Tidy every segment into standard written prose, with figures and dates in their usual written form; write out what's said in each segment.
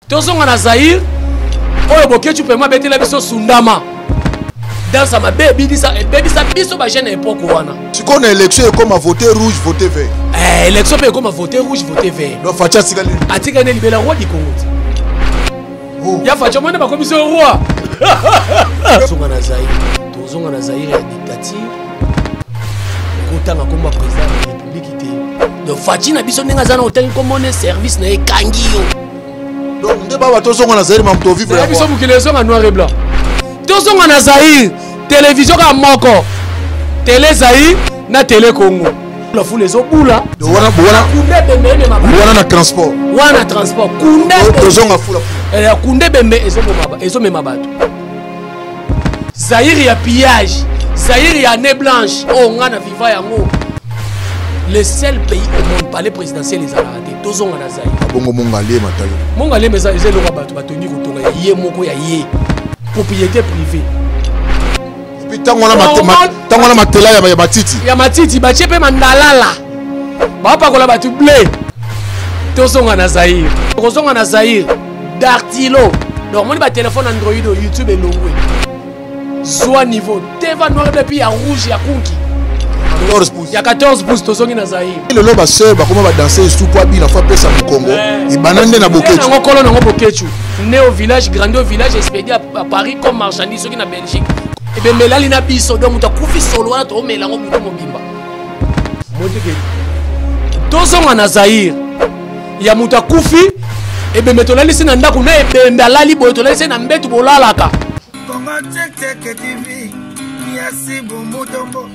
Tozonga na Zaïre oyo Boketshu pema abetela biso sundama dansa mabe ebibisa ebebisa biso ba jeune époque wana. Sikoyo na élection ekoma voter rouge voter vert. Eh, élection pe ekoma voter rouge voter vert. Donc Fatshi atikali atikali ne libela roi du Congo. Oh. Ya Fatshi omoni bakomisi yo roi. Tozonga na Zaïre, tozonga na Zaïre ya dictature. Kotanga kombo président de la République te. Donc Fatshi na biso ndenge aza na otangi kombo ne service na ye ekangi yo. Donc nde baba tozonga na Zaïre mamu tovivre ya biso mokili ezonga noir et blanc. Tozonga na Zaïre télévision kaka moko. Télé Zaïre na Télé Congo. La foule ezobula. Wana wana kunde bembe emema ba. Wana na transport. Wana transport kunde. Tozonga fula. Eh kunde bembe ezoboma ezomema bato. Zaïre ya pillage, Zaïre ya année blanche. Oh nga na viva yango. Le seul pays au monde palais présidentiel ezalaka te. Tozonga na Zaïre. Bongo Mongaliema tali. Mongaliema eza eza eloko bato batongi kotonga ya ye moko ya ye. Propriété privée. Puis tango wana tango wana matela ya matiti. Ya matiti batie pe mandalala. Bapakola bato blé. Tozonga na Zaïre. Tozonga na Zaïre. Dartilo. Donc moni ba téléphone Android oyo YouTube elongwe. Zwa niveau. Teva noir et puis ya rouge ya kunki. 14 pouces. Ya 14 pouces tozongi na Zaïre. Lelo ba sœur bakoma ba danser sous po abina faut apesa mokongo. Ebanda nde na Boketshu. Nango kolo nango Boketshu. Né au village, grandi au village, expédié à Paris comme marchandise soki na Belgique. Ebembe elali na biso donc moto akufi solo wana toomela yango butu mobimba. Moteke. Tozonga na Zaïre. Ya moto akufi ebembe tolalisi na ndako na ebembe alali boye tolalisi na mbetu bolalaka. Congo Check Check TV ya Sibu Mutombo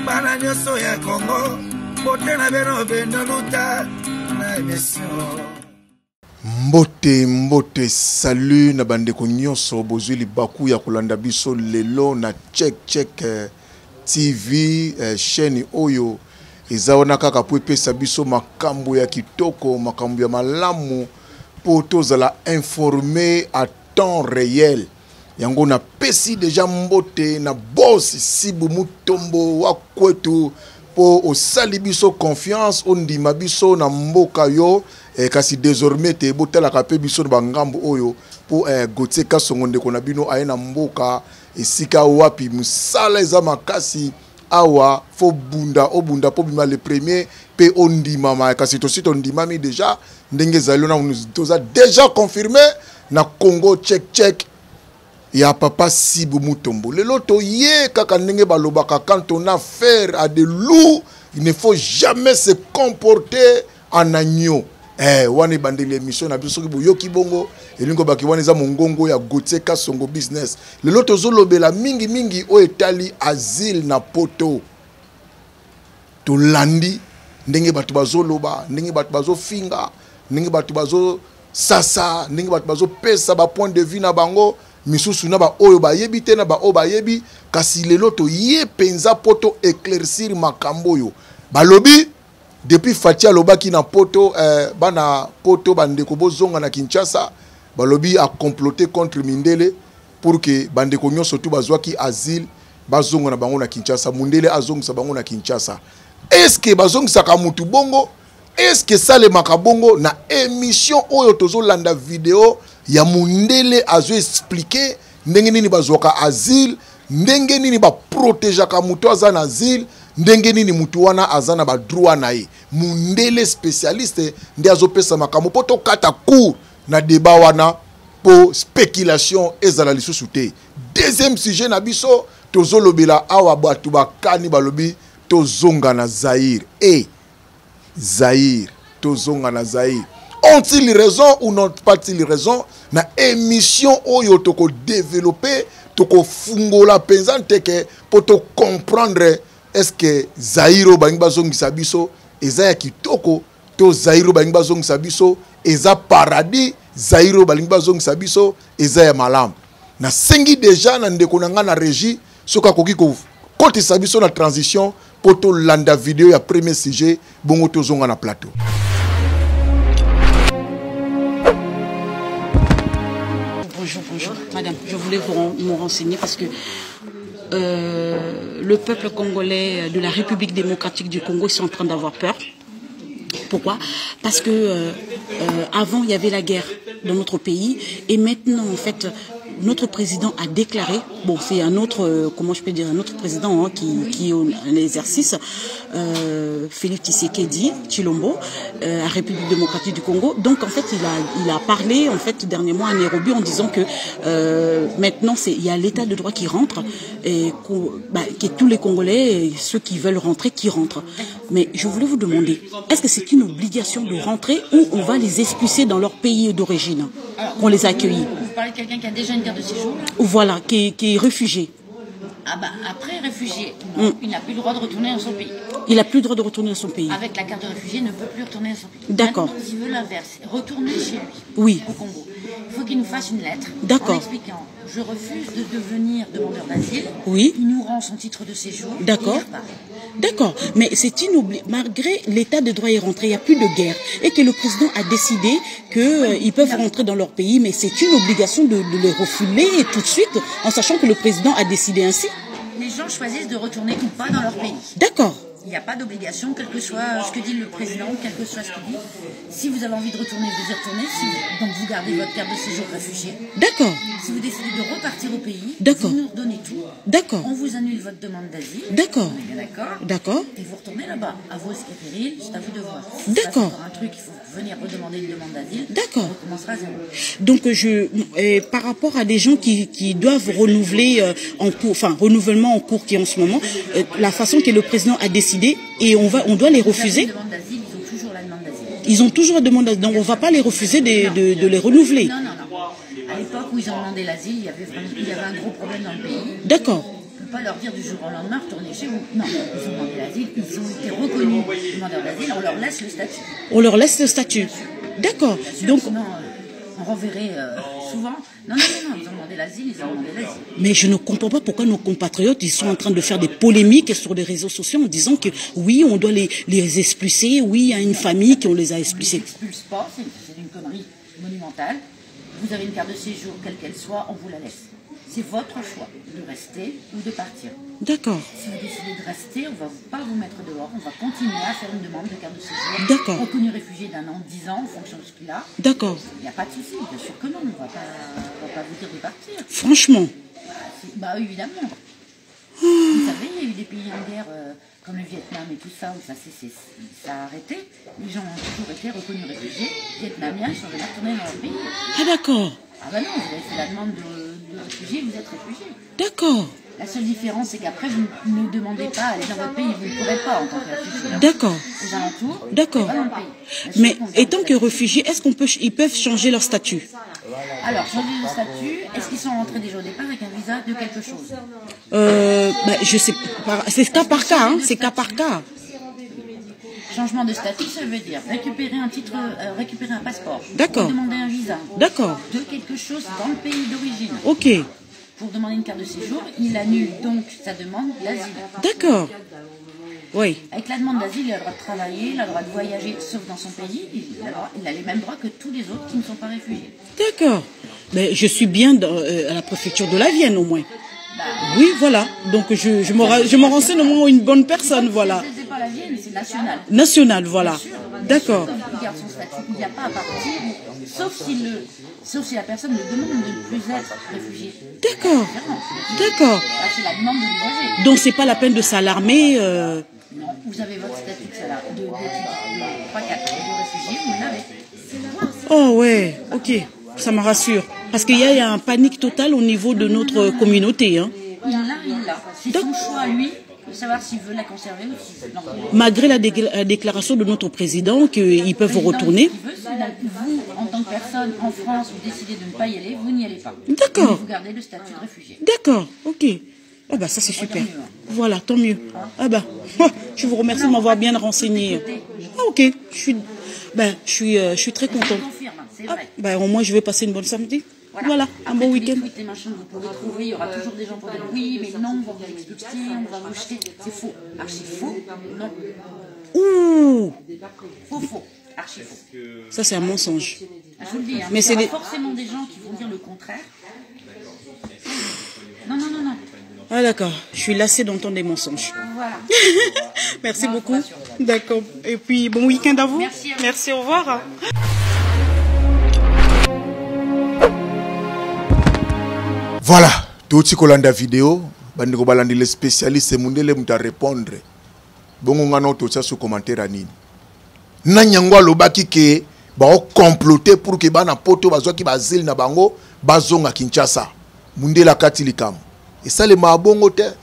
bana nyonso ya Congo bote na bino bino luta na emission. Mbote mbote salut na bandeko nyonso bozwi libaku ya kolanda biso lelo na Check Check eh, TV eh, chaîne oyo eza wana kaka mpo epesa biso makambo ya kitoko makambo ya malamu mpo tozala informe à temps réel yango napesi deja mbote na boss Sibu Mutombo wa kwetu mpo osali biso confiance ondima biso na mboka yo eh, kasi désormais te botalaka mpe biso na bangambo oyo mpo eh, Gauthier Kasongo ndeko na bino aye na mboka esika wapi mosala eza makasi awa fo bunda obunda mpo bima le premier mpe ondimama kasi tosi tondimami deja ndenge ezali wana toza deja confirme na Congo check check ya papa Sibu Mutombo. Lelo toye kaka ndenge balobaka quand on a affaire à des loups, il ne faut jamais se comporter en agneau. Eh, wana ebandeli émission na biso soki boyoki bongo elingi obaki wana eza mongongo ya Gauthier Kasongo business. Lelo tozolobela mingi mingi oyo etali asile na poto. Tolandi ndenge bato bazoloba, ndenge bato bazofinga, ndenge bato bazosasa, ndenge bato bazopesa ba point de vue na bango misusu na baoyo bayebi te na baoyo bayebi. Kasi lelo toye mpenza mpo to éclaircir makambo oyo balobi. Depuis Fatshi alobaki na poto eh, bana poto bandeko bozonga na Kinshasa, balobi a comploter contre mindele pour que bandeko nyonso tu bazwaki asile bazonga na bango na Kinshasa, mundele azongisa bango na Kinshasa. Est-ce que bazongisaka mutu bongo? Est-ce que salemaka bongo? Na émission oyo tozolanda video ya mundele azo expliquer ndenge nini bazwaka asile, ndenge nini ba protégeaka mutu aza na asile, ndenge nini mutu wana aza na ba droit na ye. Mundele spécialiste nde azopesa makambo po tokata cours na débat wana po spéculation ezala lisusu te. Deuxième sujet na biso tozolobela awa bato bakani balobi tozonga na Zaïre. E Zaïre, tozonga na Zaïre. Ont-ils raison ou n'ont pas-ils raison? Na émission oyo toko développer, toko fungola penza nteke po to comprendre est-ce que Zaïre oyo balingi bazongisa biso eza ya kitoko to Zaïre oyo balingi bazongisa biso eza paradis, Zaïre oyo balingi bazongisa biso eza ya malamu. Nasengi déjà na ndeko na nga na régie soki akoki kokotisa biso na transition po tolanda video ya premier sujet bongo tozonga na plateau. Bonjour, bonjour. Madame, je voulais vous me renseigner parce que le peuple congolais de la République démocratique du Congo, ils sont en train d'avoir peur. Pourquoi? Parce que avant, il y avait la guerre. dans notre pays. Et maintenant, en fait, notre président a déclaré, bon, c'est un autre, comment je peux dire, un autre président, hein, qui est en exercice, Félix Tshisekedi Tshilombo, à République démocratique du Congo. Donc, en fait, il a parlé, en fait, dernièrement à Nairobi en disant que maintenant, il y a l'état de droit qui rentre et que tous les Congolais, ceux qui veulent rentrer, qui rentrent. Mais je voulais vous demander, est-ce que c'est une obligation de rentrer ou on va les expulser dans leur pays d'origine, qu'on les a accueillis? Vous parlez de quelqu'un qui a déjà une carte de séjour, là? Voilà, qui est réfugié. Ah bah, après réfugié, non, il n'a plus le droit de retourner dans son pays. Il n'a plus le droit de retourner dans son pays. Avec la carte de réfugié, il ne peut plus retourner dans son pays. D'accord. Maintenant, s'il veut l'inverse, retourner chez lui, oui, au Congo, il faut qu'il nous fasse une lettre. D'accord. En expliquant, je refuse de devenir demandeur d'asile. Oui. Il nous rend son titre de séjour. D'accord. Et il repart. D'accord. Mais c'est une obli-, malgré l'état de droit est rentré, il n'y a plus de guerre. Et que le président a décidé qu'ils peuvent rentrer dans leur pays, mais c'est une obligation de les refuler tout de suite, en sachant que le président a décidé ainsi. Les gens choisissent de retourner ou pas dans leur pays. D'accord. Il n'y a pas d'obligation, quel que soit ce que dit le président, quel que soit ce qu'il dit. Si vous avez envie de retourner, vous y retournez. Si vous, donc vous gardez votre carte de séjour réfugié. D'accord. Si vous décidez de repartir au pays, D'accord. vous nous redonnez tout. D'accord. On vous annule votre demande d'asile. D'accord. On est bien d'accord. D'accord. Et vous retournez là-bas. À vos risques et périls, c'est à vous de voir. Si D'accord. ça, c'est encore un truc, il faut venir redemander une demande d'asile. D'accord. On recommencera à zéro. Donc par rapport à des gens qui doivent renouveler en cours, enfin renouvellement en cours qui est en ce moment, la façon que le président a décidé, et on doit les refuser. Ils ont toujours la demande d'asile. Ils ont toujours la demande d'asile, donc on ne va pas les refuser de les renouveler. Non, non, non. À l'époque où ils ont demandé l'asile, il y avait vraiment, il y avait un gros problème dans le pays. D'accord. On ne peut pas leur dire du jour au lendemain, retournez chez vous. Non, ils ont demandé l'asile, ils ont été reconnus demandeurs d'asile, on leur laisse le statut. On leur laisse le statut. Bien sûr. D'accord. Bien sûr, Donc, sinon, on renverrait souvent. Non, non, non, non, ils ont demandé l'asile, ils ont demandé l'asile. Mais je ne comprends pas pourquoi nos compatriotes, ils sont en train de faire des polémiques sur les réseaux sociaux en disant que oui, on doit les expulser, oui, il y a une famille qui on les a expulsés. On ne les expulse pas, c'est une connerie monumentale. Vous avez une carte de séjour, quelle qu'elle soit, on vous la laisse. C'est votre choix de rester ou de partir. D'accord. Si vous décidez de rester, on ne va pas vous mettre dehors, on va continuer à faire une demande de carte de séjour. D'accord. Reconnu réfugié d'1 an, 10 ans, en fonction de ce qu'il a. D'accord. Il n'y a pas de souci, bien sûr que non, on ne va pas vous dire de partir. Franchement. Bah, évidemment. Vous savez, il y a eu des pays en guerre comme le Vietnam et tout ça, où ça a arrêté. Les gens ont toujours été reconnus réfugiés. Vietnamiens, ils sont jamais retournés dans leur pays. Ah d'accord. Ah bah non, vous avez fait la demande de réfugié, vous êtes réfugié. D'accord. La seule différence, c'est qu'après, vous ne demandez pas à aller dans votre pays, vous ne pourrez pas en tant que réfugié. D'accord. Aux alentours, D'accord. pas dans le pays. Bien sûr Mais qu'on garde étant le que statut. réfugiés, est-ce qu'on peut, ils peuvent changer leur statut? Alors, changer de statut, est-ce qu'ils sont rentrés déjà au départ avec un visa de quelque chose? Bah, je sais pas, c'est cas par cas, hein, c'est cas par cas. Changement de statut, ça veut dire récupérer un titre, récupérer un passeport. D'accord. Demander un visa. D'accord. De quelque chose dans le pays d'origine. Ok. Pour demander une carte de séjour, il annule donc sa demande d'asile. D'accord. Oui. Avec la demande d'asile, il a le droit de travailler, il a le droit de voyager, sauf dans son pays. Il a les mêmes droits que tous les autres qui ne sont pas réfugiés. D'accord. Mais je suis bien à la préfecture de la Vienne, au moins. Bah, oui, voilà. Donc je me renseigne au moins une bonne personne, voilà. C'est pas la Vienne, c'est national. National, voilà. Bien sûr. D'accord. Il garde son statut, il n'y a pas à partir, sauf si la personne le demande de ne plus être réfugié. D'accord. Différent. D'accord. Là, c'est la demande de l'usager. Donc c'est pas la peine de s'alarmer. Non, vous avez votre statut de salarié, de 3, 4, de réfugié, vous l'avez. Oh ouais, ok, ça me rassure. Parce qu'il y a un panique totale au niveau de notre communauté. Hein. Il l'a, il l'a. C'est son choix, lui, de savoir s'il veut la conserver ou s'il veut l'enlever. Malgré la déclaration de notre président qu'ils peuvent Le président, retourner. s'il veut, s'il a, vous, en tant que personne en France, vous décidez de ne pas y aller, vous n'y allez pas. D'accord. Mais vous gardez le statut de réfugié. D'accord, ok. Ah bah ça c'est super. Tant mieux, hein. Voilà, tant mieux. Ah bah, je vous remercie de m'avoir bien renseigné. Ah ok, je suis très contente. Je confirme, c'est Ah, vrai. ben, au moins je vais passer une bonne samedi. Voilà. Voilà, un Après, bon tous les week-end. tweets, les machins que vous pouvez trouver, il y aura toujours des gens pour dire oui, mais non, on va vous expulser, on va vous jeter. C'est faux. Archi faux, non. Ouh. Faux, faux. Archi faux. Ça, c'est un mensonge. Ah, je vous le dis, hein, Mais il y c'est aura des forcément des gens qui vont dire le contraire. Non, non, non, non. Ah d'accord, je suis lassée d'entendre des mensonges. Voilà. Merci Non, je beaucoup. vous rassure. D'accord. Et puis, bon week-end à vous. Merci à vous. Merci, au revoir. Voilà, touti kolanda video, bandeko balandi le spécialiste mundele mutu a répondre. Bongo nga na totia sous commentaire ya nini? Nani yango alobaki ke baocomplote pour ke bana poto bazwaki baasile na bango bazonga Kinshasa. Mundele akati likambo. Esalemaka bongo te.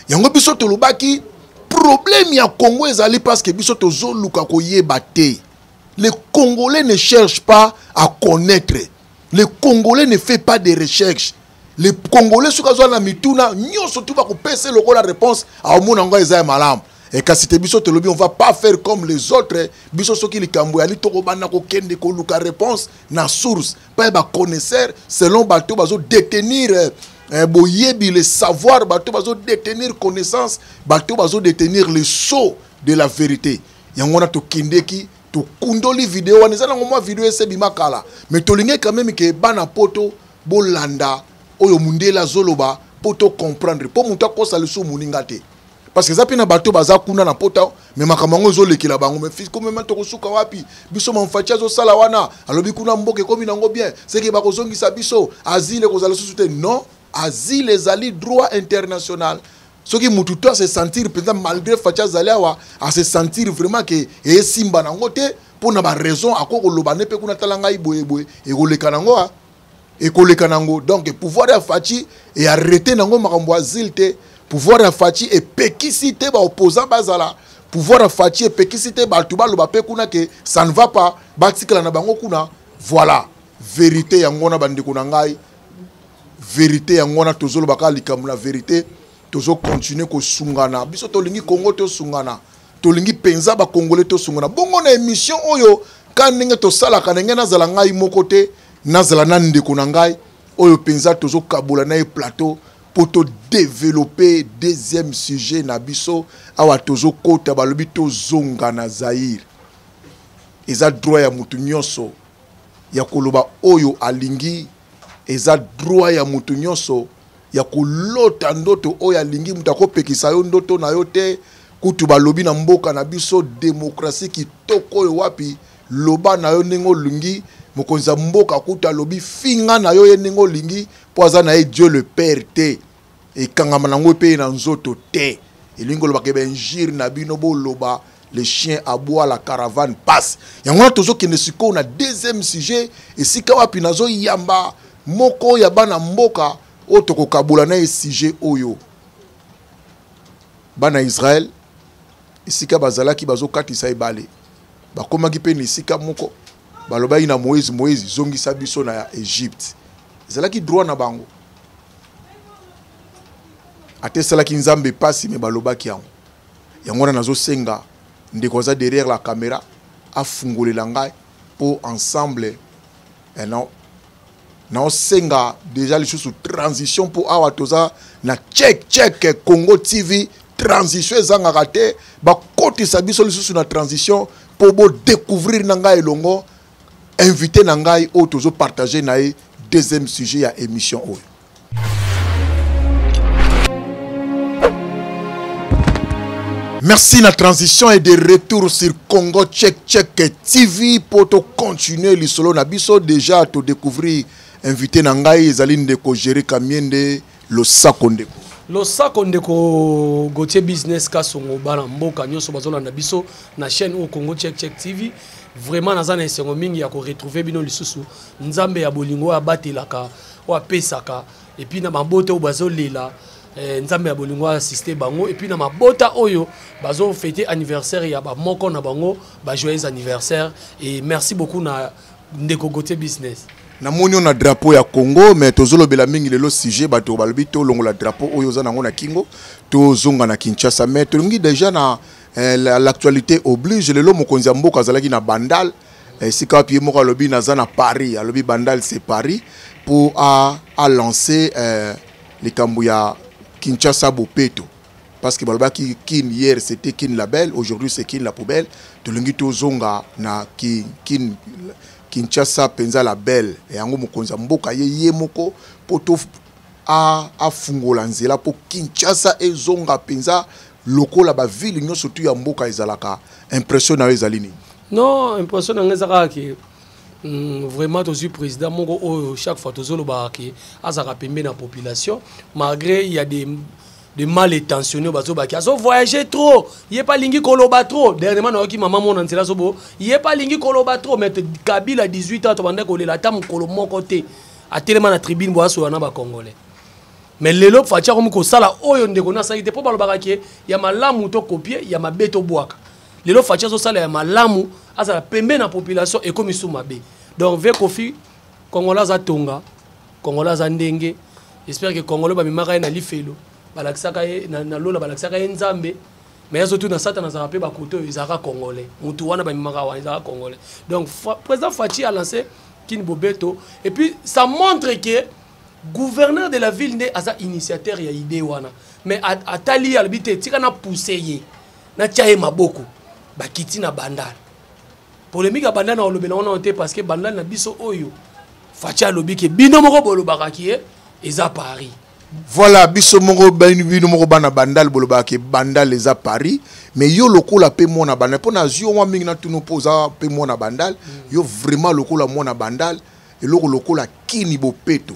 Yango biso tolobaki problème ya Congo ezali parce que biso tozoluka koyeba te. Les Congolais ne cherchent pas à connaître. Les Congolais ne fait pas de recherches. Les Congolais soki azwa na mituna nyonso tu bakopesa lokola réponse aomona yango eza ya malamu. E kasi te biso tolobi on va pas faire comme les autres. Biso soki likambo yali tokobanda kokende koluka réponse na source pa ya baconnaisseur selon bato bazo détenir boyebi le savoir, bato bazo détenir connaissance, bato bazo détenir le sceau de la vérité. Yango wana tokendeki tokundoli video wana, eza nango mwa video esebima kala, mais tolingi quand même ke bana poto bolanda oyo mundele azoloba po to comprendre, po moto akosa lisusu moninga te. Parce que eza mpe na bato baza kuna na pota, mais makambo yango ezolekela bango. Mais fils, komema tokosuka wapi? Biso Mamfaci azosala wana, alobi kuna mboka ekomi nango bien, seke bakozongisa biso asile ekozala lisusu te. Non, asile ezali droit international. Soki mutu to se sentir mpenza malgré Fatshi azali awa, a se sentir vraiment ke esimba nango te mpo na ba raison akoki koloba ne mpe kuna tala ngai boye boye ekoleka nango a ekoleka nango. Donc pouvoir ya Fatshi e arrêter nango makambo ya asile te. Pouvoir ya Fatshi epekisi te ba opposant bazala. Pouvoir ya Fatshi epekisi te bato baloba mpe kuna ke ça ne va pas, batikala na bango kuna. Voilà vérité yango wana bandeko na ngai, vérité yango wana tozoloba kaka likambo na vérité. Tozo continuer kosungana, biso tolingi Congo tosungana, tolingi penza ba Congolais tosungana. Bongo na émission oyo ka ndenge tosalaka ndenge nazala ngai moko te, nazala na ndeko na ngai oyo penza tozokabola na ye plateau po to développer deuxième sujet na biso. Awa tozokota balobi tozonga na Zaïre. Eza droit ya mutu nyonso ya koloba oyo alingi, eza droit ya mutu nyonso ya kolota ndoto oyo alingi. Mutu akopekisa yo ndoto na yo te. Kutu balobi na mboka na biso démocratie kitoko oyo wapi, loba na yo ndenge olingi. Mokonzi ya mboka kutu alobi finga na yo ye ndenge olingi, po aza na ye Dieu le Père te. Ekangama nango pe na nzoto te. Elingi koloba ke ba injure na bino boloba, le chien aboie, la caravane passe. Yango wana tozokende sikoyo na deuxième sujet, esika wapi nazoyamba moko ya bana mboka oyo tokokabola na ye sujet oyo. Bana Israël esika bazalaki bazokatisa ebale, bakomaki pe na esika moko, balobaki na Moïse, Moïse zongisa biso na Égypte. Ezalaki droit na bango. Ate esalaki Nzambe pasi, me balobaki yango. Yango wana nazosenga ndeko aza derrière la caméra afungolela ngai po ensemble, non, naosenga déjà lisusu transition po awa toza na check check Congo TV. Transition ezangaka te, bakotisa biso lisusu na transition po bo découvrir na ngai elongo invité na ngai oyo tozo partager na ye deuxième sujet ya émission oyo. Merci la transition et de retour sur Congo Check Check TV pour te continuer le solo na biso. Déjà te découvrir invité na ngai ezali ndeko Jerry Kamiende losako ndeko. Losako ndeko Gauthier Business Kasongo bana mboka nyonso bazolanda biso na chaîne au Congo Check Check TV. Vraiment naza na esengo mingi ya ko retrouver bino lisusu. Nzambe ya bolingo abatelaka o apesaka, et puis na mabota oyo bazolela, Nzambe ya bolingo assister bango, et puis na mabota oyo bazo fêter anniversaire ya ba moko na bango, ba joyeux anniversaire. Et merci beaucoup na ndeko Gauthier Business. Namoni on a drapeau ya Congo, mais tozolobela mingi lelo sujet bato balobi to longola drapeau oyo oza nango na Kingo, tozonga na Kinshasa. Mais tolingi déjà na l'actualité oblige. Lelo mokonzi ya mboka azalaki na Bandal, esika wapi ye moko alobi naza na Paris, alobi Bandal c'est Paris, pour a lancer likambo ya Kinshasa Bopeto. Parce que balobaki Kin hier c'était Kin la belle, aujourd'hui c'est Kin la poubelle. Tolingi tozonga na Kin Kinshasa penza la belle. Yango mokonzi ya mboka ye ye moko po to afungola nzela po Kinshasa ezonga penza lokola ba ville nyonso tu ya mboka ezalaka. Impression na yo ezali nini? Non, impression na ngai ezalaka ke Vraiment tozwi président moko oyo chaque fois tozolobaka ke azalaka pembe na population, malgré il y a des mal intentionnés bazobaki azo voyager trop, ye pa alingi koloba trop. Dernièrement nayoki mama mona nzela azobo ye pa alingi koloba trop. Mais Kabila, 18 ans tobanda kolela, ata mokolo moko te atelema na tribune bo asola na Bacongolais. Mais lelo Fatshi akomi kosala oyo ndeko nasali te, mpo balobaka ke ya malamu tokopie, ya mabe tobwaka. Lelo Fatshi azosala ya malamu, azala pembe na population, ekomi su mabe. Donc ve Kofi, Congolais aza tonga, Congolais aza ndenge. J'espère que Congolais bamemaka ye na lifelo, balakisaka ye na lola, balakisaka ye Nzambe, mais azotuna Satan azalaka mpe bakote oyo ezalaka Congolais, motu wana bamemaka wana ezalaka Congolais. Donc président Fatshi a lancé Kin Bobeto et puis ça montre que gouverneur de la ville nde aza initiateur ya idée wana, mais atali ye, alobi te, tika na pousse ye, natia ye maboko. Bakiti na Bandal. Polémique ya Bandal na olobela wana te, parce que Bandal na biso oyo Fatshi alobi ke bino moko bolobaka ki eza Paris. Voilà, biso moko, bino moko bana Bandal bolobaka ke Bandal eza Paris. Mais yo lokola mpe mwana Bandal, mpo nazwi yo mwa mingi na tunu, mpo oza mpe mwana Bandal, yo vraiment lokola mwana Bandal, eloko lokola Kin Bopeto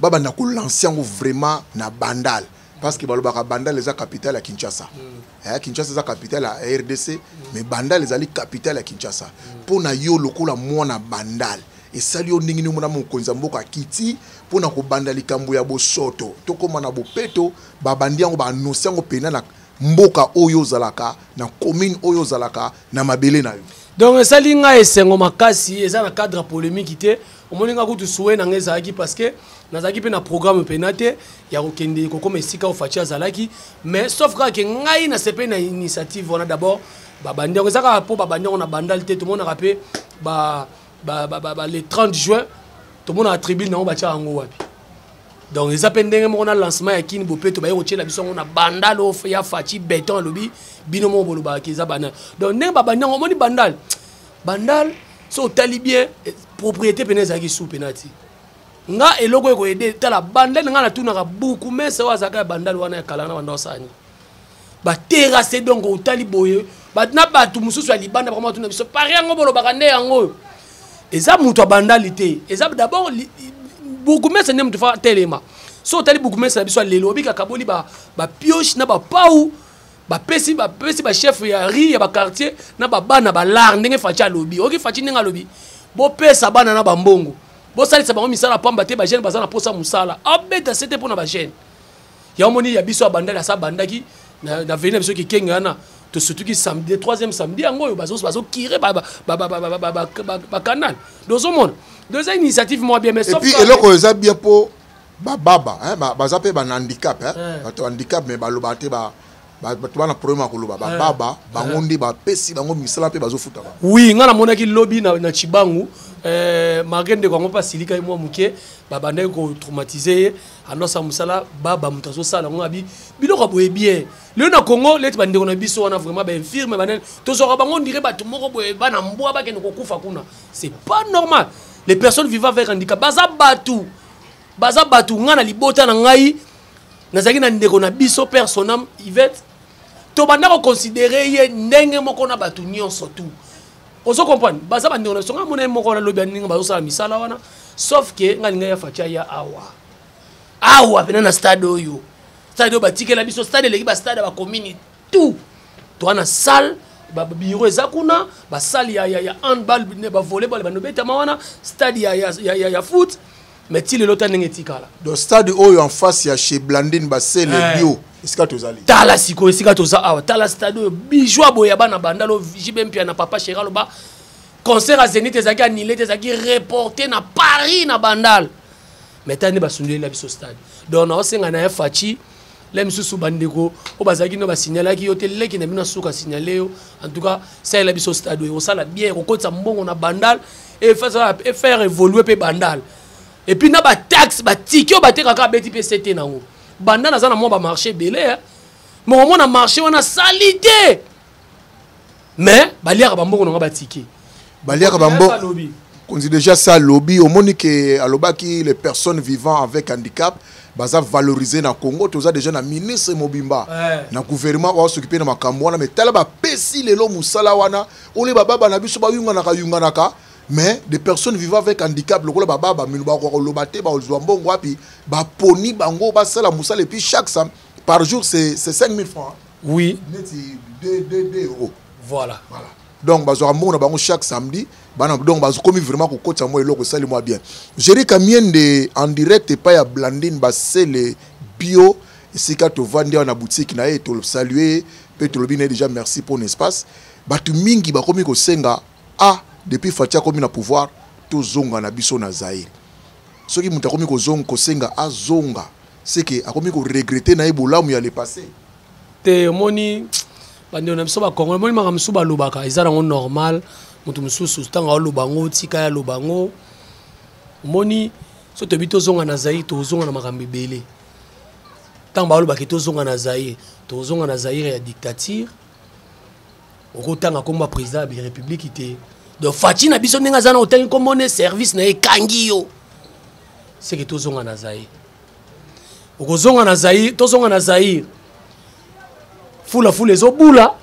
babanda kolancer yango vraiment na Bandal, parce que balobaka Bandal eza capitale ya Kinshasa. Kinshasa eza capitale ya RDC, mais Bandal ezali capitale ya Kinshasa. Mpo na yo lokola mwana Bandal, esali yo ndenge nini omona mokonzi ya mboka akiti mpona kobanda likambo ya bosoto, tokóma na bopeto, babandi yango, baannonce yango mpena na mboka oyo ozalaka, na commune oyo ozalaka, na mabele na yo? Donc esali ngai esengo makasi. Eza na cadre ya polémique te. Omoni nga kutu souhait na ngai ezalaki, parce que nazalaki mpe na programme mpena te ya kokende kokóma esika oyo Fatshi azalaki, mais sauf kaka ke ngai nasepeli na initiative wana. D'abord babandi yango, eza kaka mpo babandi yango na Bandal te. Tomonaka mpe ba le 30 juin, tomonaka tribune yango batia yango wapi. Donc eza mpe ndenge moko na lancement ya Kin Bopeto, baye kotiela biso yango na Bandal oyo ya Fatshi Béton. Alobi bino moko bolobaka eza Bandal. Donc ndenge babandi yango, omoni Bandal, Bandal so otali bien, propriété pene ezalaki su pena ti nga eloko ekoyede. Tala Bandal, nga natunaka buku mese oyo azalaka ya Bandal wana ya kala na banda osani baterrasse. Donc otali boye na bato mosusu ya libanda bakoma tuna biso pari yango bolobaka nde yango oyo eza moto abandali te. Eza d'abord bourgmestre nde moto fa telema. So otali bourgmestre na biso ya lelo, obika kaboli bapioche na bapau, bapesi bachef ya ri ya baquartier na babana balare. Ndenge Fatshi alobi, oyoki Fatshi ndenge alobi, bopesa bana na bambongo, bosalisa bango misala pamba te. Bajeune baza na posa mosala, abeta sete mpo na bajeune. Ya omoni ya biso ya Bandali asa bandaki na veni na biso kikenge wana, tosutuki samedi, troisième samedi yango oyo bazokire bacanal. Dozomona, donc eza initiative moko bien, mais et puis eloko eza bien mpo bababa, baza mpe bana handicap, bato handicap, mais balobaka te, bato bana problème ya koloba, bababa, bango nde bapesi bango misala mpe bazofuta bango. Oui, ngai namonaki lobi na Chibangu, malgré ndeko yango mpe asilika ye mwa moke, babandaki kotraumatize ye, anosa mosala baba moto azosala yango. Abi biloko ya boye bien lelo na Congo, leti bandeko na biso wana vraiment bainfirme banene, tozwaka bango ndire bato moko boye, bana mbwa bakende kokufa kuna. C'est pas normal. Les personnes vivant avec handicap baza bato, baza bato. Ngai na libota na ngai nazalaki na ndeko na biso, père sonam Ivete, tobanda koconsidere ye ndenge moko na bato nyonso tu. Ozo comprendre, baza bandeko na biso. Ngai mona ye moko wana lobi ya ndenge bazosala misala wana, sauf ke ngai lingai ya Fatshi aya awa awa pena na stade oyo. Stade oyo batikela biso, stade eleki bastade ya bacommune tout. Toa na salle, babiro eza kuna, basale ya handball, bavolleyball bando betama wana, stade ya foot. Mais ti lelo ta ndenge etikala. Donc stade oyo en face ya chez Blandine Basele bio, esika tozali. Tala sikoyo esika toza awa, tala stade oyo, bijou boye ya bana Bandalo. JB Mpia na papa Chéri aloba concert ya Zénith ezalaki annulé te, ezalaki reporté na Paris, na Bandal. Mais tala nde basundeli na biso stade. Donc naosenga na ye Fatshi, le misusu bandeko oyo bazalaki no basignalaki yo te, leki na bino asuka signale yo. En tout cas salela biso stade oyo, osala bien, kokotisa mbongo na Bandal et faire évoluer mpe Bandal. Et puis na bataxe, batike oyo batekaka, abeti mpe sete nango. Bandal aza na mwa bamarché ebele, moko mona marché wana sali te, mais baliaka bambongo nango batike. Baliaka bambongo konzi déjà ça lobi. Omoni ke alobaki les personnes vivant avec handicap baza valorisé na Congo. Toza déjà na ministre mobimba na gouvernement oyo asokipe na makambo wana. Mais tala, bapesi lelo mosala wana oyo bababa na biso bayunganaka yunganaka. Mais des personnes vivant avec handicap lokola bababa mino bakoka koloba te, bakozwa mbongo wapi? Baponi bango basala mosala, et puis chaque sam par jour, c'est 5000 francs. Oui. Neti 2 2 2 euros. Voilà. Voilà. Donc bazwaka mbongo na bango chaque samedi bana. Donc bazokomi vraiment kokotisa mwa eloko, esali mwa bien. Géri Kamiende en direct epai ya Blandine Basele Bio, esika tovandi awa na boutique na ye. Tosalue mpe tolobi na ye déjà merci pour espace. Bato mingi bakomi kosenga: ah, depuis Fatshi akomi na pouvoir, tozonga na biso na Zaire. Soki moto akomi kozonga, kosenga azonga, c'est que akomi koregretter na ye bolamu ya le passé. Te, omoni bandeko na biso bakongole, omoni makambo mosusu balobaka eza nango normal. Moto mosusu ntango aoloba yango, tika ye aloba yango. Omoni, so toyebi tozonga na Zaire, tozonga na makambo ebele. Ntango balobaki tozonga na Zaire, tozonga na Zaire ya dictature. Okotanga nkombo ya président ya république te. Donc Fatshi na biso, ndenge aza na, otangi nkombo ne, service na ye ekangi yo. Seke tozonga na Zaire, okozonga na Zaire, tozonga na Zaire fulafula ezobula.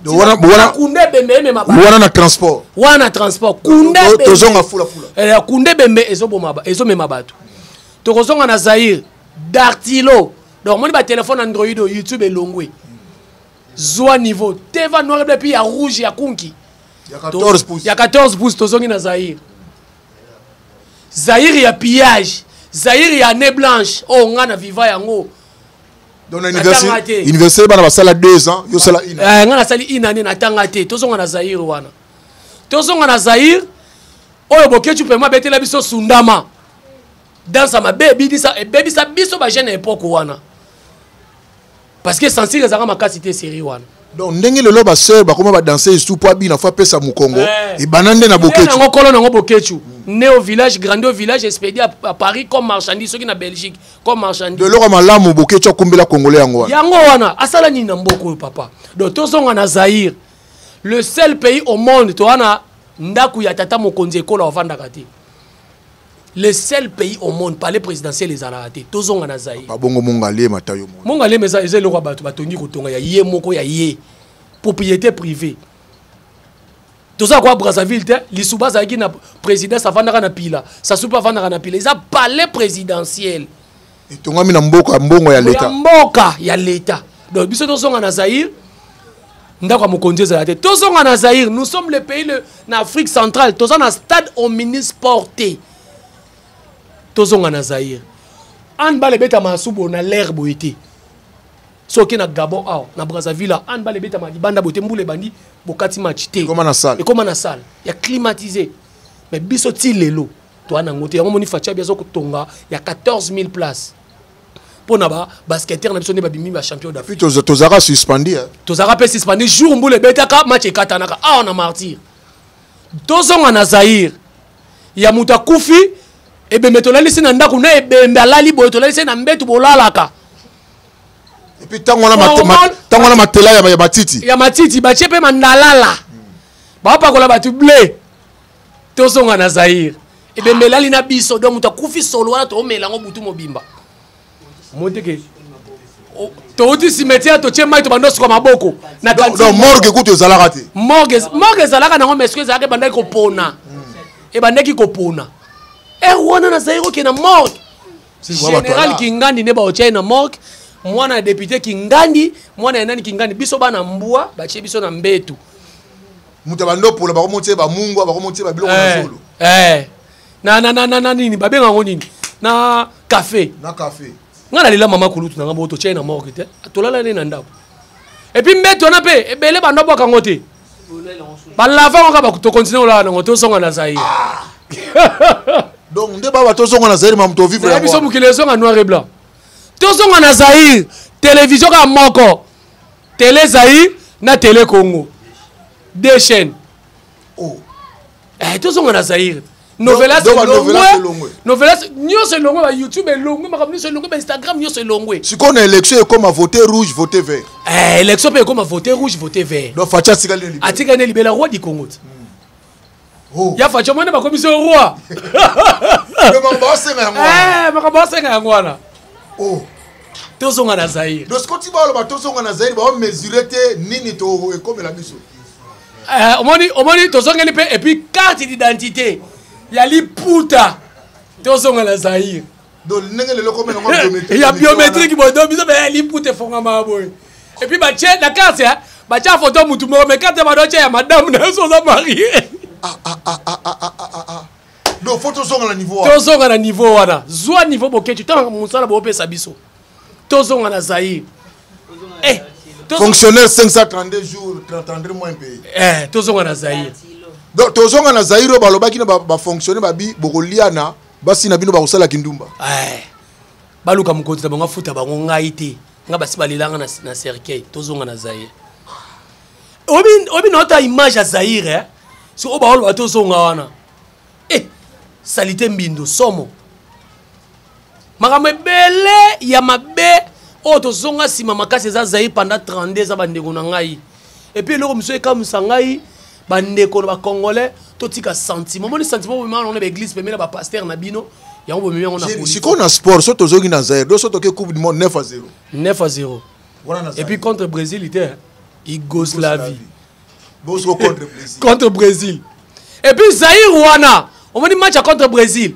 Kunda ebembe emema. Wana na transport. Wana transport, kunda. Tozonga fulafula. Kunda ebembe ezoboma, ezomema bato. Tokozonga na Zaire dactylo. Donc omoni batelefone Android oyo, YouTube elongwe, zwa niveau teva noir et puis ya rouge ya kunki. Ya 14 pouces. Ya 14 pouces. Tozongi na Zaire, Zaire ya pillage, Zaire ya année blanche oyo nga na viva yango. Donc na université, bana basala 2 ans, yo sala une. Eh, nga nasali une année, natanga te. Tozonga na Zaire wana, tozonga na Zaire oyo Boketshu pema abetela biso sundama, dansa mabe ebebisa biso bajeune époque wana, parce que censure ezalaka makasi te, série wana. Donc ndenge lelo basœur bakoma badanse su po abina, fo apesa mokongo, ebanda nde na Boketshu. Nango kolo nango Boketshu, né au village, grandi au village, expédié à Paris comme marchandise, soki na Belgique comme marchandise. Eloko malamu Boketshu akumbela Congolais yango wana. Yango wana. Asala nini na mboka oyo, papa? Donc tozonga na Zaire, le seul pays au monde toza na ndako ya tata mokonzi ekolo avandaka te. Le seul pays au monde, palais présidentiel ezalaka te. Tozonga na Zaire. Babongo Mongaliema ta yo. Mongaliema eza eloko ya bato batongi kotonga ya ye moko, ya ye, propriété privée. Toza kwa Brazzaville te. Lisuba azalaki na présidence, avandaka na pila. Sassou mpe avandaka na pila. Eza palais présidentiel. Etongami na mboka, mbongo ya leta. Ya mboka, ya leta. Donc biso tozonga na Zaire, ndako ya mokonzi ezala te. Tozonga na Zaire, nous sommes le pays na Afrique centrale toza na stade omnisport te. Tozonga na Zaire, handball ebetama subo na l'air boye te. Soki na Gabon awa, na Brazzaville, handball ebetama libanda boye te. Mbula ebandi, bokati match te. Ekoma na salle. Ekoma na salle ya climatisé. Mais biso ti lelo toa nango te. Yango moni Fatshi abi aza kotonga ya 14 000 places mpo na babasketteur na biso nde babimi bachampion d'Afrique. Puis tozalaka suspendi. Tozalaka mpe suspendi. Jour mbula ebetaka, match ekatanaka awa na Martyr. Tozonga na Zaire ya moto akufi, ebembe tolalisi na ndako na ebembe alali boye, tolalisi na mbetu bolalaka. Et puis ntango wana matela ya matiti. Ya matiti, batie mpe mandalala, bapakola bato ble. Tozonga na Zaire, ebembe elali na biso. Donc moto akufi solo wana, toomela yango butu mobimba. Moteke touti cimetière, totie mai, tobanda osuka maboko. Na morgue kutu ezalaka te. Morgue ezalaka nango, mais soki ezalaka, ebandaki kopona, ebandaki kopona ere wana na Zaire. Okende na morgue, général Kingandi nde baotia ye na morgue, mwana ya député Kingandi, mwana ya nani Kingandi. Biso bana mbwa, batie biso na mbetu. Moto abandi opola, bakomotie bamungwa, bakomotie babiloko na zolo. Na nini babenga yango nini, na café. Na café. Ngai nalela mama kulutu na nga moko, totia ye na morgue te, tolala ne na ndako. Et puis mbeto wana mpe ebele, bando abwaka yango te, balava yango kaka, tokontinue kolala nango. Tozonga na Zaire. Donc nde baba tozonga na Zaire, mamu tovivre. Biso mokili ezonga noir et blanc. Tozonga na Zaire, télévision kaka moko, Télé Zaire na Télé Congo, deux chaînes. Oh. Eh, tozonga na Zaire, novelas elongwe, novelas nyonso elongwe, ba YouTube elongwe, makambo nyonso elongwe, ba Instagram nyonso elongwe. Sikoyo na élection ekoma vote rouge, vote vert. Eh, élection mpe ekoma vote rouge, vote vert. Donc Fatshi atikali ne libela. Atikali ne libela, roi du Congo ti. Oh. Ya Fatshi, omoni bakomisi yo roi. Makambo yango wana. Eh, makambo asenga yango wana. Oh. Tozonga na Zaire. Donc sikoyo ti baloba tozonga na Zaire, baomesure te nini to ekomela biso. Omoni, omoni tozongeli mpe. Et puis carte d'identité, Ya liputa, tozonga na Zaire. Donc ndenge lelo komi nango biométrique. Ya biométrique boye, donc biso ya liputa efongama boye. Et puis batie na carte, batia photo mutu moko, mais carte badotia ya madame na yo, oza marié. Ah, ah, ah, ah, ah, ah, ah, ah. Donc faut tozonga na niveau wana. Tozonga na niveau wana. Zwa niveau Boketshu, ntango mosala bopesa biso. Tozonga na Zaire. Eh, fonctionnaire 532 jours, 32 mois impayé. Eh, tozonga na Zaire. Donc tozonga na Zaire oyo balobaki na bafonctionnaire babi bokoliana basi na bino bakosala kindumba. Eh, baluka mokonzi na bango afuta bango, ngai te. Nga basi balelanga na cercueil. Tozonga na Zaire. Obi na ota image ya Zaire, eh? So oyo baoloba tozonga wana. Eh, salite mbindo somo. Makambo ebele ya mabe oyo tozonga nsima makasi eza Zaire pendant 32 eza bandeko na ngai. Et puis eloko mosusu ekamwisa ngai, bandeko na bacongolais totika sentiment. Omoni sentiment bomema yango na baeglise pembeni na bapasteur na bino, yango bomemi yango na politique. Sikoyo na sport, so tozongi na Zaire, do so toke Coupe du Monde 9-0. 9-0. Wana na Et puis contre Brésil, il était Yougoslavie. Bosco contre Brésil. Contre Brésil. Et puis Zaire wana, omoni match contre Brésil.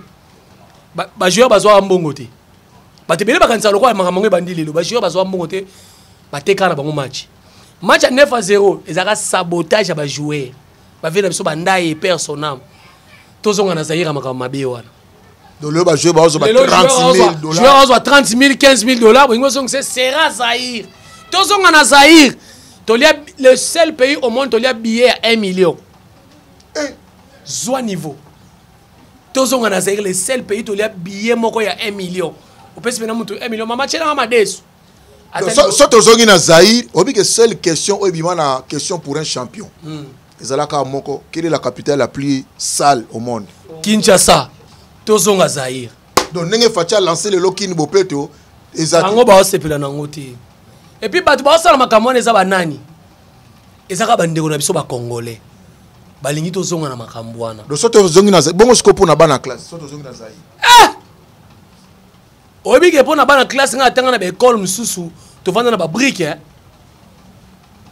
Ba joueur bazwa mbongo te. Bato ebele bakanisa lokola makambo yango ebandi lelo. Ba joueur bazwa mbongo te, bateka na bango match. Match ya 9-0 ezalaka sabotage ya ba joueur. Ba vie na biso ba ndaye père son âme. Tozonga na Zaire makambo mabe wana. Donc le ba joueur bazwa ba Lelo 30 000 dollars. Joueur azwa 30 000, 15 000 dollars, bolingo ozongisa sera Zaire. Tozonga na Zaire. Tolia le seul pays au monde tolia billet ya 1 million. Eh. Zwa niveau. Tozonga na Zaire, le seul pays tolia billet moko ya 1 million. Opesi pena mutu 1 million, mama tshela madesu. Donc, so tozongi na Zaire, obi que seule question oyo ebima na question pour un champion. Ezalaka moko, quelle est la capitale la plus sale au monde? Kinshasa. Tozonga Zaire. Donc ndenge Fatshi a lancé lelo Kin Bopeto, eza te. Bango baosepela nango te. Et puis bato baosala makambo wana eza banani? Ezaka bandeko na biso ba Congolais. Balingi tozonga na makambo wana. Donc so tozongi na Zaire, bongo sikoyo mpona bana classe, so tozongi na Zaire. Ah! Oyebi ke mpona bana classe nga atanga na ba école mosusu, tovanda na ba brique, hein?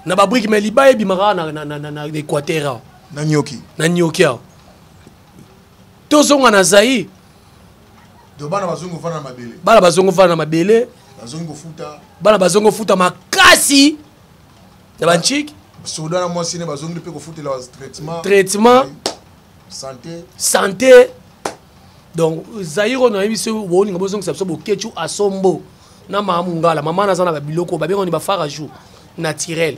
Na ba brique, mais libaya ebimaka na Équateur awa. Na Nyoki. Na Nyoki awa. Tozonga na Zaire. Donc bana bazongi kofanda na mabele. Bana bazongi kofanda na mabele. Bazongi kofuta. Bana bazongi kofuta makasi. Na ba nchiki. Soda na mwasi ne bazongi mpe kofutela traitement. Traitement. Santé. Santé. Donc Zaire oyo nayebi soki bolinga bozongisa biso Boketshu asombo na mama Mungala. Mama naza na ba biloko babenga ni ba farajou naturel.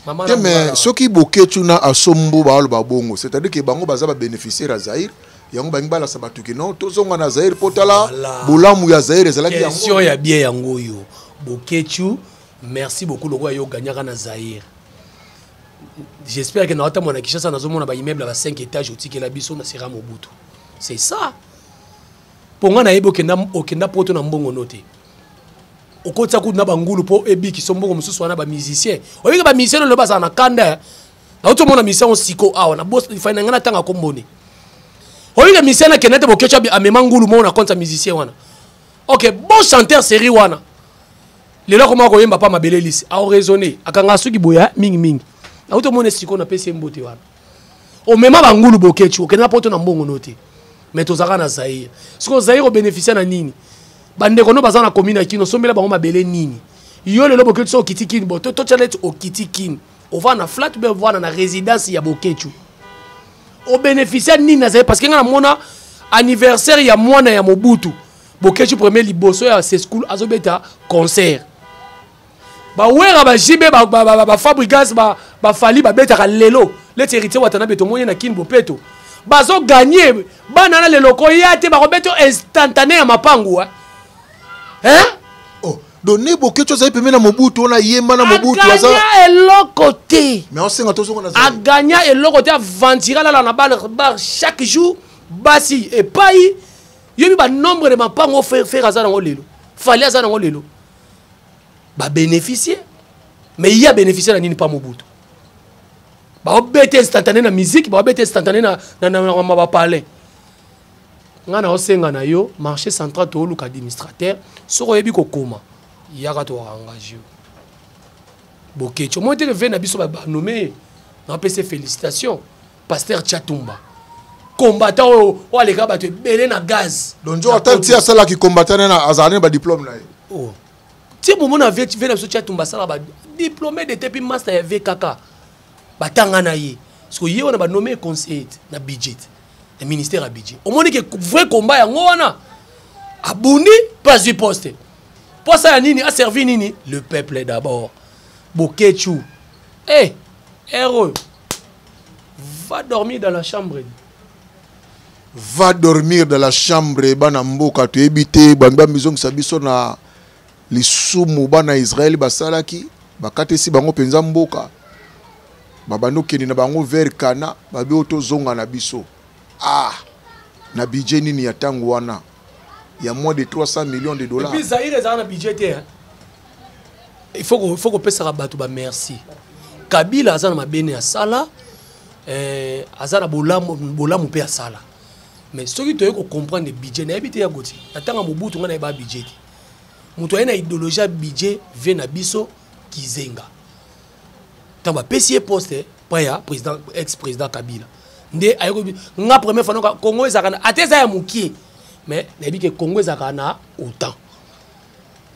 Mama Te, na mais Mungala. soki Boketshu na asombo ba loba bongo, c'est-à-dire que bango baza ba bénéficiaire ya Zaire, yango bangi balasa bato ke non, tozonga na Zaire po tala Voilà. bolamu ya Zaire ezalaki yango. Question ya bien yango oyo. Boketshu, merci beaucoup lokola yo gagnaka na Zaire. J'espère que na otambola na Kinshasa nazomona ba immeuble ba 5 étages otikela biso na Sera Mobutu. C'est ça. Ponga na yebo okenda, okenda poto na mbongo note. Okotisa kutu na bangulu po ebiki so mbongo mosusu wana ba musicien. Oyiki ba musicien lelo bazala na kanda. Na otomona musicien siko awa na boss ifai na ngana tanga kombone. Oyiki musicien na kenete Boketshu amema ngulu mo na compte musicien wana. OK, bon chanteur série wana. Lelo koma koyemba pa mabele lisi. A raisonner, akanga suki boya mingi mingi. Na otomona siko na pesi mbote wana. Omema bangulu Boketshu, okenda poto na mbongo note. Mais tozaka na Zaire. Siko Zaire o bénéficier na nini? Bandeko no baza na commune ya Kino, sombela bango mabele nini? Yo lelo Boketshu so okiti Kino, bo, to challenge okiti Kino. Ova na flat be ova na résidence ya Boketshu. O bénéficier nini na Zaire? Parce que nga na mona anniversaire ya mwana ya Mobutu. Boketshu premier liboso ya ses school azobeta concert. Ba wera ba JB ba, ba, ba, ba, ba Fabregas ba, ba Fally ba betaka lelo. Leti héritier Watanabe to moye na Kin Bopeto. Bazo gagner bana na lelo ko ya te ba robeto instantané ya mapangu, hein? Hein? Oh, donc ne Boketshu azali pembeni na Mobutu, on a yemba na Mobutu, aza Agagna eloko te. Mais on senga tozonga na Zaire. Agagna eloko te, aventura lala na bar, bar chaque jour, basi epai, yobi ba nombre de mapango faire, faire aza nango lelo. Fally aza nango lelo. Ba bénéficier. Mais il y a bénéficié na nini pa Mobutu. Ba obete instantané na musique, ba obete instantané na, na, na, na, na, ba palais. Nga na osenga na yo, marché central to luka administrateur, soko yebi kokoma, yaka to engager. Boketshu, moi te ve na biso ba nommé, na pese félicitations, pasteur Chatumba. Combattant oyo oyo aleka bato ebele na gaz. Donc nzoka ata ti asalaki combattant nana azala ne badiplôme na ye. Oh. Ti bomona vie na biso Tshiatumba asala ba diplômé de te, puis master ya VKK, batanga na ye. Siko ye wana banome conseiller na budget, na ministère ya budget. Omoni ke vrai combat yango wana, abundi mpe azwi poste. Mpo asala nini? Aservi nini? Le peuple d'abord. Boketshu, hey, heureux, va dormir dans la chambre. Va dormir dans la chambre. Bana mboka, toyebi te bangi bamizongisa biso na lisumu bana Israele basalaki, bakatisi bango mpenza mboka, babandi okende na bango vers Kana, babi oyo tozonga na biso. Ah, na budget nini ya ntango wana ya moins de 300 millions de dollars? Et puis Zaïre ezalaka na budget te, hein? Il faut kopesaka bato bamerci. Kabila aza na mabene ya sala, aza na bolamu, bolamu mpe asala. Mais soki toyei kocomprendre budget, nayebi te ya goti na ntango ya Mobutu, ngai nayeba budget te. Moto aye na idéologie ya budget vie na biso Kizenga, ntango bapesi ye poste pa ya président, ex président Kabila, nde ayekobi nga première fois noka Congo ezalaka na, ata eza ya mokie, mais nayebi ke Congo ezalaka na autant.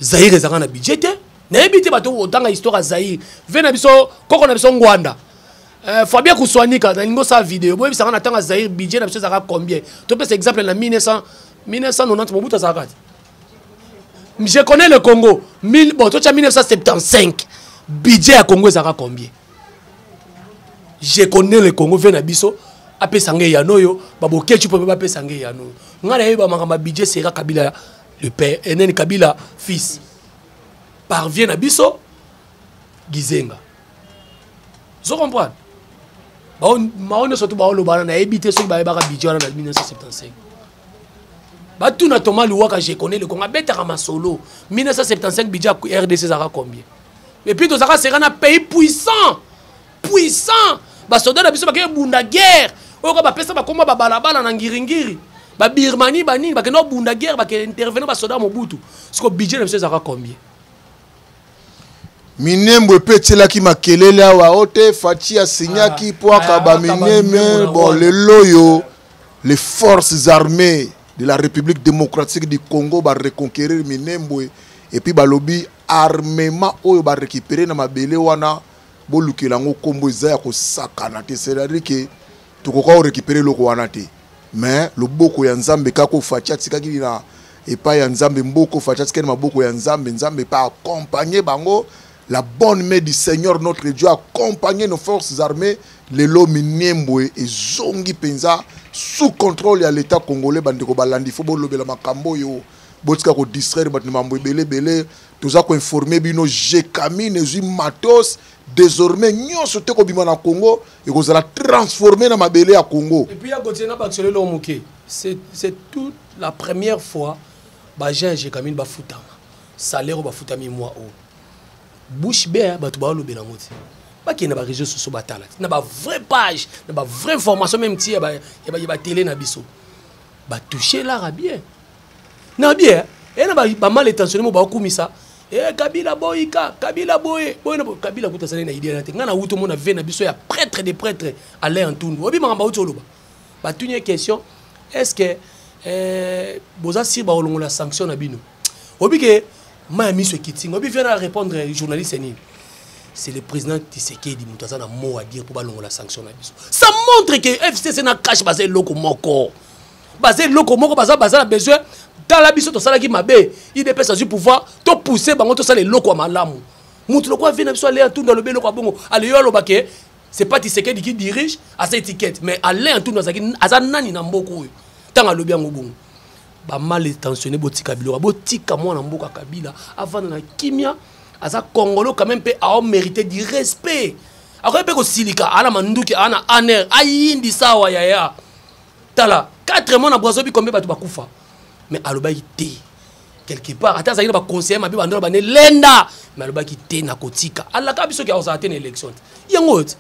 Zaïre ezalaka na budget te. Nayebi te bato otanga histoire ya Zaïre. Ve na biso, koko na biso Ngwanda, Fabien Kuswanika, nalingi osala video boyebisanga na ntango ya Zaïre budget na biso ezalaka combien. Topesa exemple na 1900, 1990, Mobutu azalaka te. Je connais le Congo. Mille, bon, toi, tu as 1975. Budget ya Congo ezalaka combien? Je connais le Congo, ve na biso apesa ngai eyano oyo, babokecu mpo mpe bapesa ngai eyano oyo. Ngai nayeba makambo ya budget sera Kabila le père, eneni Kabila fils parvient na biso Gizenga. Zo comprendre mao nyonso to baoloba wana, nayebi te soki bayebaka budget wana na 1975. Batuna Thomas Luwaka, je connais le Congo, abetaka masolo. 1975, budget ya RDC ezalaka combien? Et puis tozalaka sera na pays puissant, puissant. Basoda na biso bakei bunda guerre oyo ka bapesa bakoma babalabala na Ngiringiri, Babirmanie, banini, bakende obunda guerre, bakende intervenir, basoda Mobutu. Siko budget na biso ezalaka combien? Minembwe mpe etielaki makelele awa o te, Fatshi asinyaki mpo akaba Minembwe. Bon, lelo oyo les forces armées de la République démocratique du Congo bareconquérir Minembwe, et puis balobi armement oyo barécupéré na mabele wana, bolukela yango nkombo. Eza ya kosakana te, c'est-à-dire ke tokoka korécupérer eloko wana te, mais loboko ya Nzambe kaka. Fatshi atikaki na epai ya Nzambe mboka, Fatshi atikaki na maboko ya Nzambe. Nzambe epai accompagner bango, la bonne main du Seigneur notre Dieu accompagner nos forces armées. Lelo Minembwe ezongi mpenza sous contrôle ya l'État congolais. Bandeko balandi, fo bolobela makambo oyo, botika kodistraire bato na mambo ebele ebele. Toza koinforme bino, Gécamines ezwi matos. Désormais nyonso te kobima na Congo ekozala transformé na mabele ya Congo. Et puis ya kotie na bakisolo eloko moke, c'est toute la première fois baagent ya Gécamines bafutama salaire oyo, bafutami mois oyo. Bouche bée, bato baolobela yango te. Bakende na baréseau sociaux, batala te na bavrai page, na bavrai information, même ti ya batele na biso batouche lara bien na bien. E na bamal intentionné mo baokumisa e Kabila boyika Kabila boye boye na Kabila kuta azali na idée na te. Ngai na wuti omona ve na biso ya prêtre de prêtre Alain Ntundu, oyebi makambo auti oloba. Batuni ye question: est ce que boza sir bakolongola sanction na bino? Oyebi ke mai ya miso ekiti. Oyebi vie na répondre journaliste nini? C'est le président Tshisekedi moto aza na mot à dire mpo balongola sanction na biso. Ça montre que FCC na CACH baza eloko moko, baza eloko moko, baza na besoin. Tala biso tosalaki mabe, UDPS azwi pouvoir, topousse bango, tosala eloko ya malamu. Motu lokola vie na biso Alain Ntundu alobi eloko ya bongo, aleyo aloba ke c'est pas Tshisekedi qui dirige à cette étiquette. Mais Alain Ntundu azalaki aza nani na mboka oyo ntango alobi yango bongo? Bamal intentionné, botika biloko, botika mwana mboka Kabila avanda na kimia. Aza Congolo quand même, mpe aomérité du respect. Akoki mpe kosilika, aa na manduki, aa na aner, ayindisa awa. Yaya, tala 4 mois na Brazzaville, combien bato bakufa? Mais alobaki te quelque part, ata azalaki na baconseiller mabe, bandola bane lenda, mais alobaki te na kotika. Alaka biso ke akozala te na élection te. Yango oyo te.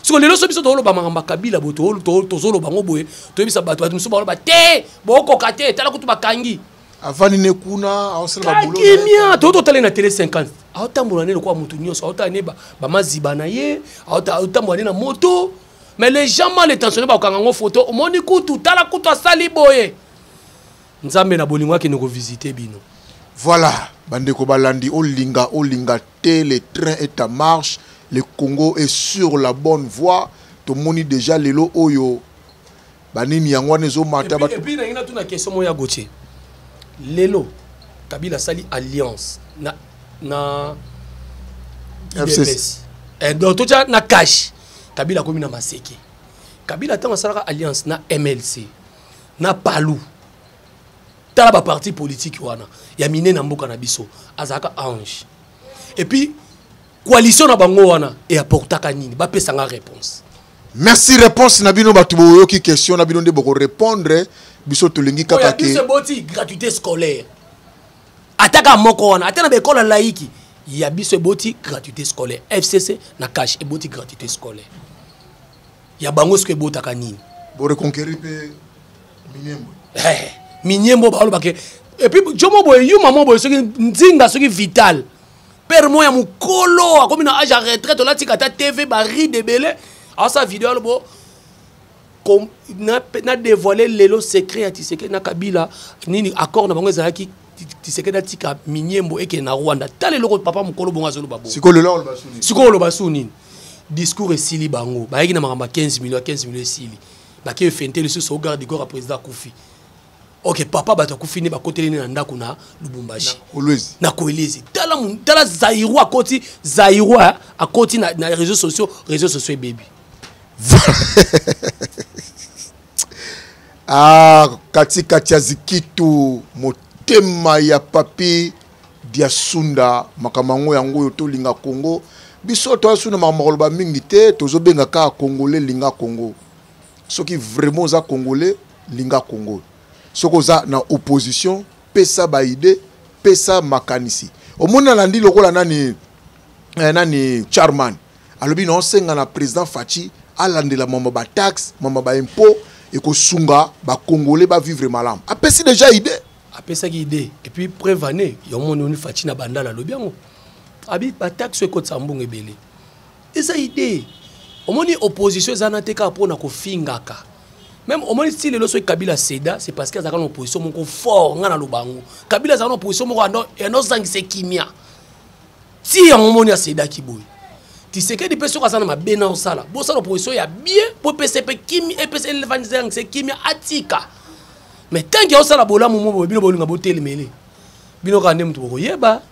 Siko lelo so biso toloba makambo ya Kabila boye, tozoloba yango boye, toyebisa bato, bato mosusu baloba te, bokoka te. Tala kutu bakangi. Avandi ne kuna, aosala babulo kimia. Totala na télé 50, aotambola ne lokola motu nyonso, aotala ne bamaziba na ye, aotambola ne na moto. Mais les gens mal intentionnés bakokanga yango photo, omoni kutu, tala kutu asali boye. Nzambe na bolingo akende kovisite bino. Voilà, bandeko balandi, olinga olinga te, le train est en marche, le Congo est sur la bonne voie. Tomoni déjà lelo oyo banini yango wana ezomata. Et puis nangi natuna question moko ya Gauthier. Lelo Kabila asali alliance na FCC. Eh, donc totya na cash. Kabila akomi na maseke. Kabila ntango asalaka alliance na MLC na Palu, tala ba parti politique wana ya mine na mboka na biso, azalaka ange. Et puis coalition na bango wana e apportaka nini? Bapesanga réponse. Merci, réponse na bino bato boyoki question na bino nde boko répondre. Biso tolingi kaka ke biso eboti gratuité scolaire, ataka moko wana ata na baekole laïque ya biso eboti gratuité scolaire. FCC na cash eboti gratuité scolaire ya bango, soki ebotaka nini? Boreconquérir mpe Minembwe. Eh, Minembwe balobake. Et puis jomo boye, yuma mo boye, soki nzinga, soki vital père mo ya mokolo akomi na age ya retraite, olatika ata TV baride ebele, aosala video alobo na dévoiler lelo secret ya Tshisekedi na Kabila. Nini accord na bango ezalaki? Tshisekedi atika Minyembo ekende na Rwanda. Tala eloko papa mokolo bongo azoloba bongo. Sikoyo lelo oloba su nini? Sikoyo oloba su nini? Discours esili, bango bayaki na makambo ya 15 millions, 15 millions esili, bake efente lisusu o garde corps ya président akufi. Ok, papa, bato akufi nde bakoteli nde na ndako na Lubumbashi. Kolwezi. Na Kolwezi. Tala, tala Zaïrois akoti, Zaïrois akoti na réseaux sociaux, réseaux sociaux ebebi. Ah, katikati ya zikitu motema ya papi Diasunda, makambo yango yango oyo tolinga Congo. Biso toasuna makambo koloba mingi te, tozobenga kaka Congolais linga Congo. Soki vraiment oza Congolais, linga Congo. Soki oza na opposition, pesa baide, pesa makanisi. Omoni alandi lokola nani, nani Charman alobi na osenga na président Fatshi alandela mama bataxe, mama baimpôt, ekosunga bacongolais bavivre malamu. Apesi déjà idée. Apesaki idée et puis preuve année yomoni oni Fatshi na Bandala alobi yango, abi bataxe ekotisa mbongo ebele. Eza idée. Omoni opposition eza na te kaka mpona kofingaka. Même omoni ti lelo soki Kabila céda, c'est parce que azalaka na opposition moko fort. Nga naloba yango, Kabila azalaka na opposition moko ando ozangisa kimia ti yango omoni acédaki boye. Tshisekedi mpe soki aza na mabe na osala, bosala opposition ya bien mpo epesa mpe kimia, epesa elevandisangisa kimia, atika. Mais tant que osala bolamu mo boye, bino bolinga botelemele bino kaka nde moto bokoyeba.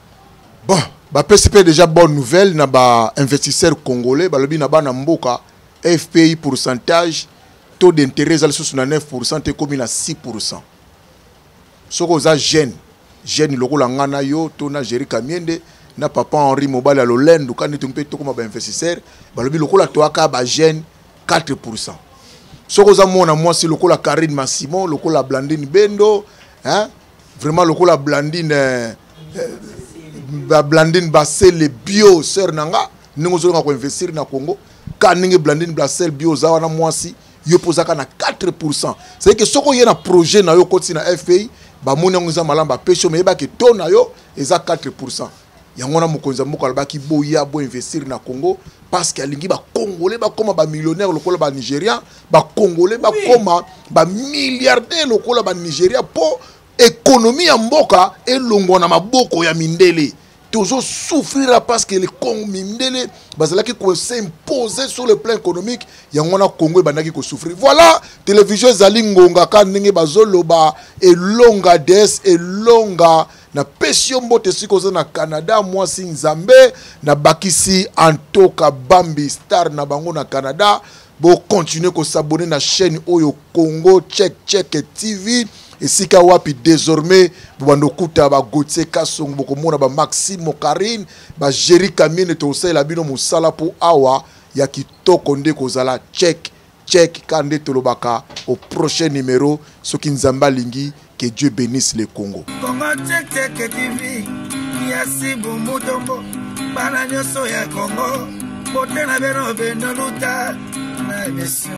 Bon, bapesi mpe déjà bonne nouvelle na bainvestisseur congolais. Balobi na bana mboka, FPI pourcentage taux d'intérêt eza lisusu na 9 te, ekomi na 6. Soki oza jeune, jeune lokola nga na yo to na Géri Kamiende na papa Henri mobali ya lolendo ka neti mpe tokóma bainvestisseur, balobi lokola toyaka bajeune, 4. Soki oza mwana mwasi lokola Karine Masimon, lokola Blandine Bendo, hein? Vraiment lokola Blandine, Blandine Basele bio sœur na nga, ndenge ozolinga koinvestir na Congo ka ndenge Blandine Basele bio oza wana mwasi, yo mpo ozaka na 4. C'est que soki oye na projet na yo, okoti na FPI, bamoni yango eza malamu, bapesi yo, meyebaki to na yo eza 4. Yango wana mokonzi ya mboka alobaki boya boinvestir na Congo, parce que alingi bacongolais bakóma bamillionnaire lokola banigérien, bacongolais bakóma bamilliardaire lokola banigéria, mpo économie ya mboka elongwa na maboko ya mindele. Tozosouffrir parce que le Congo, mindele bazalaki kos'imposer sur le plan économique. Yango wana Congo ebandaki kosouffrir. Voilà, télévision ezali ngonga ka ndenge bazoloba elonga des elonga. Napesi yo mbote esika oza na Canada, mwasi Nzambe. Nabakisi Antoka Bambi star na bango na Canada. Bocontinue kos'abonner na chaîne oyo Congo Check Check TV, esika wapi désormais bobanda okuta baGautier Kasongo, bokomona baMaxime Karine, baGéri Kamiene. Tokosalela bino mosala mpo awa ya kitoko nde kozala check check ka nde tolobaka. Au prochain numéro soki Nzambe alingi. Que Dieu bénisse le Congo. Congo Check Check TV yasibu mutombo, bana nyonso ya Congo, bote na bino bendo luta na émission.